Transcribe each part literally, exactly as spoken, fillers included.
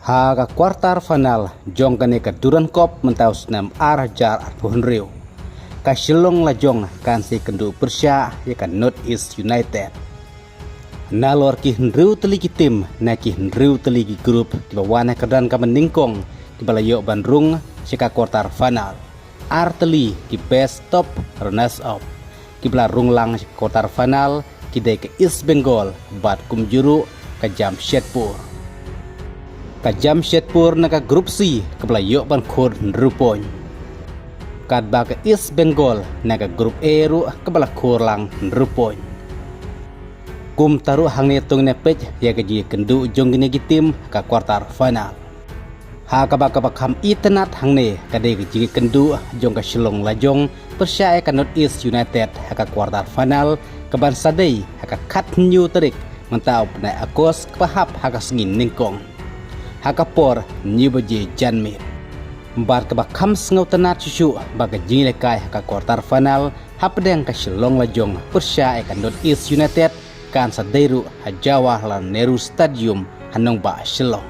Ha ka quarter final jong kane ka Durand Cup mynta u snem ar hajar arphew hynriew, ka Shillong Lajong kan sa ïakynduh pyrshah ïa ka North East United. Nalor ki hynriew tylli ki tim na ki hynriew tylli ki group kiba wan ha ka dang kaba nyngkong kiba la ïoh ban rung sha ka quarter final. Ar tylli ki best top runners up kiba la rung lang sha ka quarter final ki dei ka East Bengal bad kumjuh ruh ka Jamshedpur. Ka Jamshedpur na ka group C kaba la ïoh ban khur hynriew point. Katba ka East Bengal na ka group A ruh kaba la khur lang hynriew point. Kumta ruh hangne to ngin ïa peit ïa ka jingïakynduh jong kine ki tim ha ka quarter final. Ha kaba kaba kham itynnad hangne ka dei ka jingïakynduh jong ka Shillong Lajong pyrshah ïa ka North East United ha ka quarter final kaban sa dei ha ka khathynñiew tarik mynta u bnai August kaba hap ha ka sngi nyngkong ha ka por hynñiew baje janmiet. Bad kaba kham sngewtynnad shuh shuh ba ka jingïalehkai ha ka quarter final hapdeng ka Shillong Lajong pyrshah ïa ka North East United kan sa dei ruh ha Jawaharlal Nehru Stadium ha nongbah Shillong.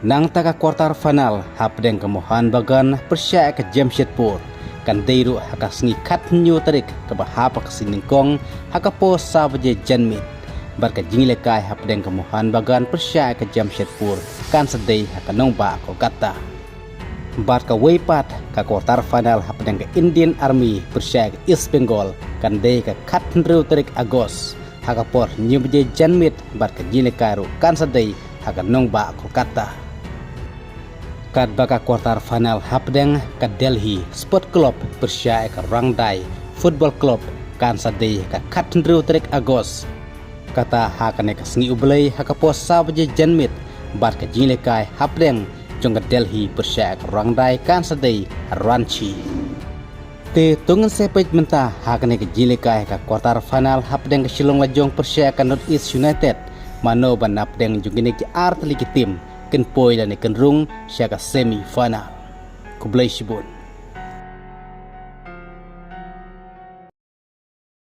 Nangta ka quarter final hapdeng ka Mohun Bagan pyrshah ïa ka Jamshedpur kan dei ruh ha ka sngi khathynñiew tarik kaba hap ha ka sngi nyngkong ha ka por saw baje janmiet. Bad ka jingïalehkai hapdeng ka Mohun Bagan pyrshah ïa ka Jamshedpur kan sa dei ha ka nongbah Kolkata. Bad kawei pat ka quarter final hapdeng ka Indian Army pyrshah ïa ka East Bengal kan dei ha ka khathynriew tarik August ha ka por hynñiew baje janmiet bad ka jingïalehkai ruh kan sa dei ha ka nongbah Kolkata. Katba ka quarter final hapdeng ka Delhi Sport Club pyrshah ïa ka Rangdai Football Club kan sa dei ha ka khathynriew tarik August. Kata ha kane ka sngi U Blei ha ka por saw baje janmiet bad ka jingïalehkai hapdeng jong ka Delhi pyrshah ïa ka Rangdai kan sa dei ha Ranchi. Te to ngin sa peit mynta ha kane ka jingïalehkai ha ka quarter final hapdeng ka Shillong Lajong pyrshah ïa ka North East United, mano ban napdeng jong kine ki ar tylli ki tim kin poi lane kin rung sha ka semi final. Khublei shibun.